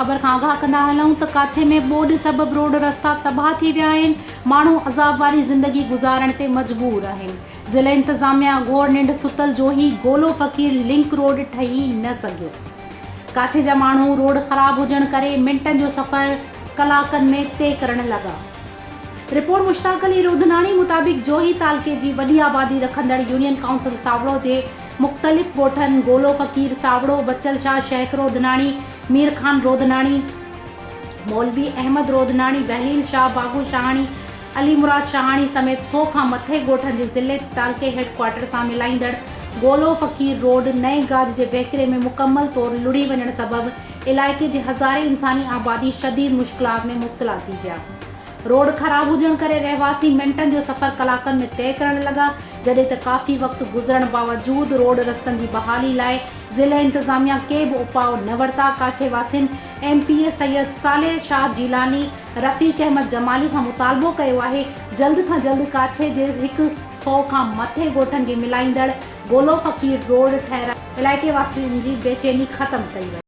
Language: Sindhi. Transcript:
خبر کان آگاهه ڪندا هلون ته ڪاڇي ۾ ٻوڏ سبب روڊ رستا تباهه ٿي ويا آهن، ماڻهو عذاب واري زندگي گذارڻ تي مجبور آهن. ضلعي انتظاميا گهور ننڊ ستل جوهي گولو فقير لنڪ روڊ ٺهي نه سگهيو. ڪاڇي جا ماڻهو روڊ خراب هجڻ ڪري منٽن جو سفر ڪلاڪن ۾ طئي ڪرڻ لڳا. رپورٽ مشتاق علي رودناڻي مطابق جوهي تعلقي جي وڏي آبادي رکندڙ يونين ڪائونسل ساوڙو جي مختلف ڳوٺن گولو فقير ساوڙو، بچل شاهه شيخ رودناڻي، مير خان رودناڻي، مولوي احمد رودناڻي، بهليل شاهه، باگو شاهاڻي، علي مراد شاهاڻي سميت سو کان مٿي ڳوٺن جي ضلعي تعلقي هيڊ ڪوارٽر سان ملائيندڙ گولو فقير روڊ نئين گاج جي وهڪري ۾ مڪمل طور لڙهي وڃڻ سبب علائقي جي هزارين انساني آبادي شديد مشڪلات ۾ مبتلا ٿي ويا. روڊ خراب هجڻ ڪري رهواسي منٽن جو سفر ڪلاڪن ۾ طئي ڪرڻ لڳا، جڏهن ته ڪافي وقت گذرڻ باوجود روڊ رستن جي بحالي لاء ضلعي انتظاميا ڪي به اپاء نه ورتا، ڪاڇي واسين M P A Syed Saleh Shah Jilani, Rafiq Ahmed Jamali کان مطالبو ڪيو آهي جلد کان جلد ڪاڇي جي هڪ سئو کان مٿي ڳوٺن کي ملائيندڙ گولو فقير روڊ ٺهرائي علائقي واسين جي بيچيني ختم ڪئي وڃي.